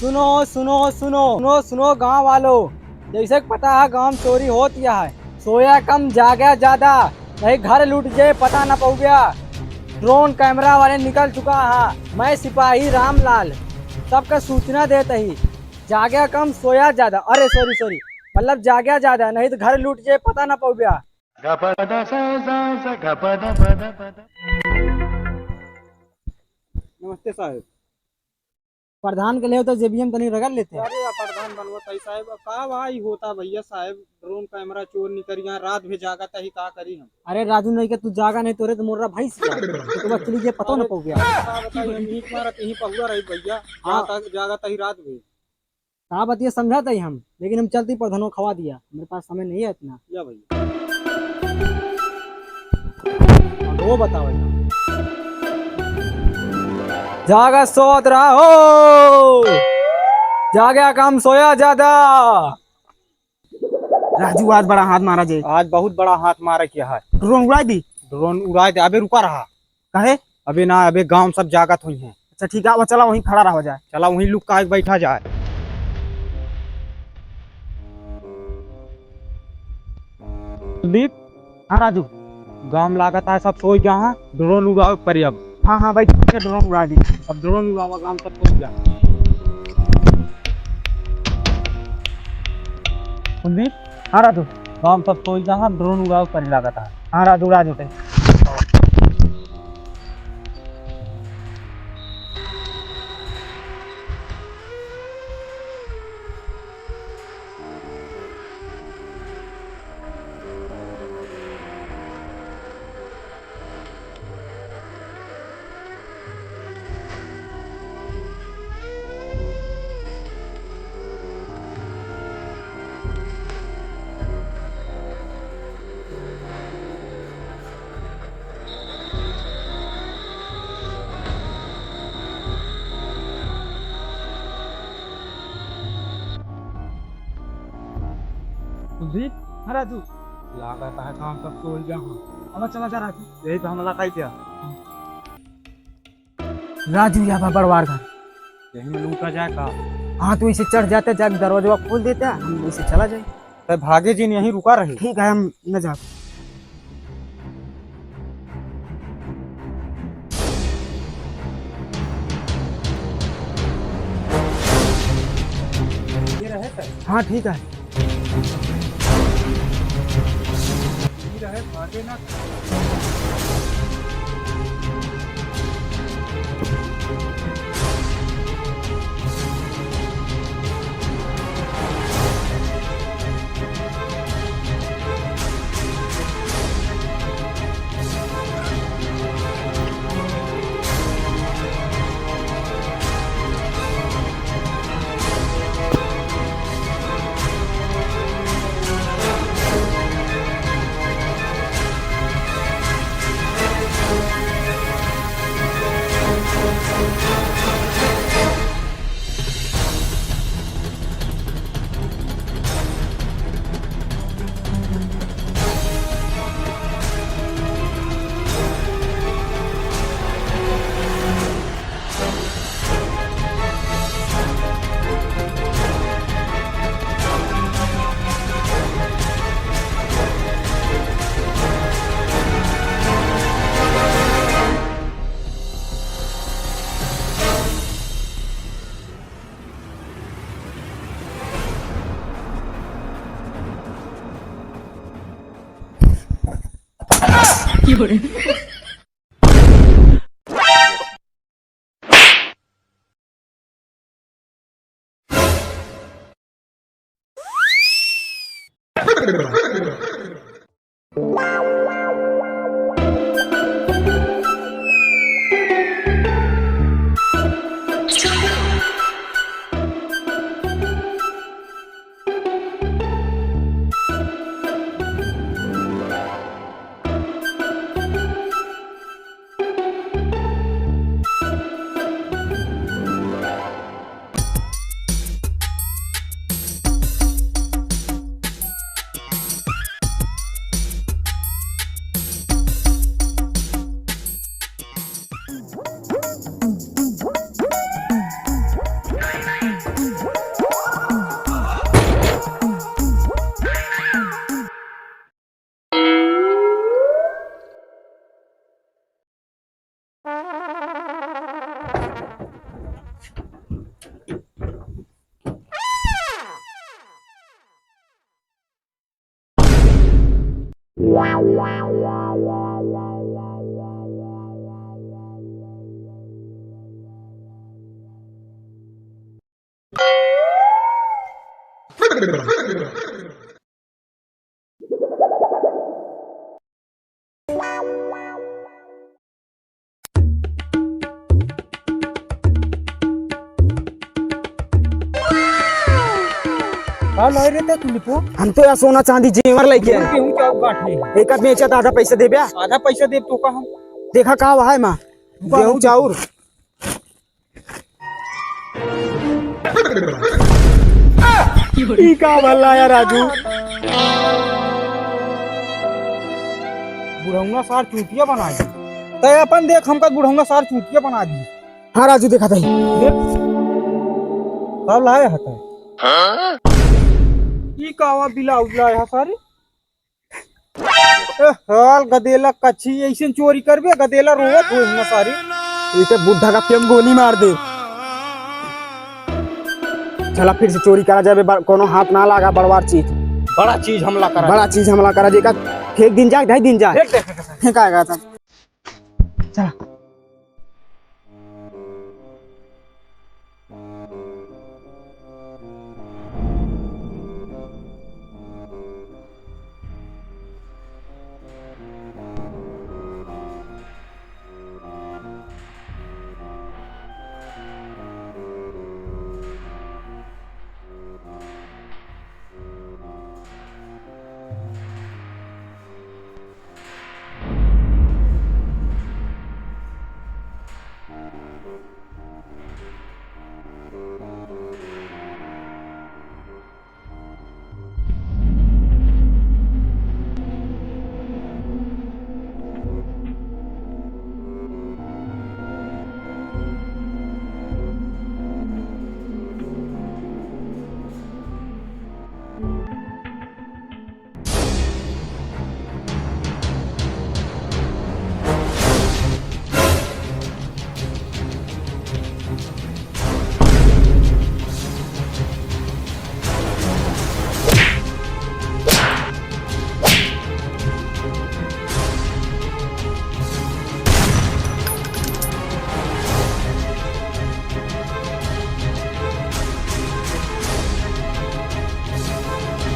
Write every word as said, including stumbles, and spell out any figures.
सुनो, सुनो, सुनो, सुनो, सुनो गाँव वालो, जैसे कि पता है गाँव में चोरी होत या है, सोया कम जाग्या ज्यादा, नहीं घर लूट जे पता न पउब्या। Drone camera वाले निकल चुका है, मैं सिपाही रामलाल सबका सूचना देत ही, जाग्या कम सोया ज्यादा, अरे sorry sorry, मतलब जाग्या ज्यादा नहीं तो घर लूट जे पता न पउब्या। नमस्ते साहब। प्रधान के लेव तो जेबिया में तनी रगड़ लेते हैं। अरे, या प्रधान बनवत है साहब, अब का भाई होता भैया साहब, drone camera चोर निकल गया, रात भे जागत ही, का करी हम? अरे राजू, नहीं के तू जागा नहीं, तोरे तो मुर्रा भैंस का। तो बस चली जे पतो न अरे, पउब्या। का बताई, हम ईंट मारत यहीं पहुआ रही भैया, हाँ। रात आ-, जागत ही रात भे। का बतिया समझाते ही हम, लेकिन हम चलती प्रधानो खवा दिया, मेरे पास समय नहीं है इतना। या भैया। वो बताओ यार। जागा सोत रहा हो, जाग्या कम सोया ज्यादा। राजू, आज बड़ा हाथ मारा जे। आज बहुत बड़ा हाथ मारा किया है। Drone उड़ाइ दी। Drone उड़ाइ दे, अबे रुका रहा। काहे? अबे ना, अबे गाँव सब जागत हुई हैं। अच्छा ठीक है, अब चला वहीं खड़ा रहा जाए। चला वहीं लुक्का के बैठा जाए। दीप, हाँ राजू। गाँव लागत है सब सोइ गया है, drone उड़ावे परी अब। हाँ, हाँ भाई, ठीक है, drone उड़ा दी। अब drone उड़ावा, गाँव सब सोइ गया। कुलदीप? हाँ राजू। गाँव सब सोइ गया है, drone उड़ावे परी लागत है। हाँ राजू, उड़ा देते। कुलदीप, हाँ राजू। लागत है काम सब तोल गया हूँ। अब चला जा राजू। यही पे हमला काई क्या? राजू, या बा बड़वार घर। यही में लूटा जाए का? हाँ, तू इसे चढ़ जाते, जाके दरवाजा खोल देते, हम इसे चला जाए। तै भागे जिन, यहीं रुका रहे। ठीक है, हम न जाब। ये रहे सर। हाँ, ठीक है। ये रहे, भागे ना। का लाए रे ते तुलिपो? हम तो यार सोना चांदी जेवर लेके आए। गेहूं चाउर बांटे। एक आदमी बेचा तो आधा पैसा देबे। आधा पैसा देब तो का हम? देखा का हुआ है माँ? का गेहूं हुआ? चाउर। ई का भला यार राजू? बुढ़ौना सार चूतिया बना दी। तै अपन देख, हमका बुढ़ौना सार चूतिया बना दी। हाँ राजू, देखा तै। देख। का लाए हता? ई का हुआ, ब्लाउज लाए हा सारे? ए, हाल गदेला कच्छी, ऐसे चोरी करबे, गदेला रोवत होई ना सारे। इसे बुढ़ा का पेम गोली मार दे। चला फिर से चोरी करा जाबे, बड़-, कोनो हाथ ना लागा, बड़वार चीज। बड़ा चीज हमला करा बड़ा जाए। चीज हमला करा, जेका फेंक दिन जाए, ढाई दिन जाए। फेंक दे, फेंक दे। फेंकाएगा तब। चला।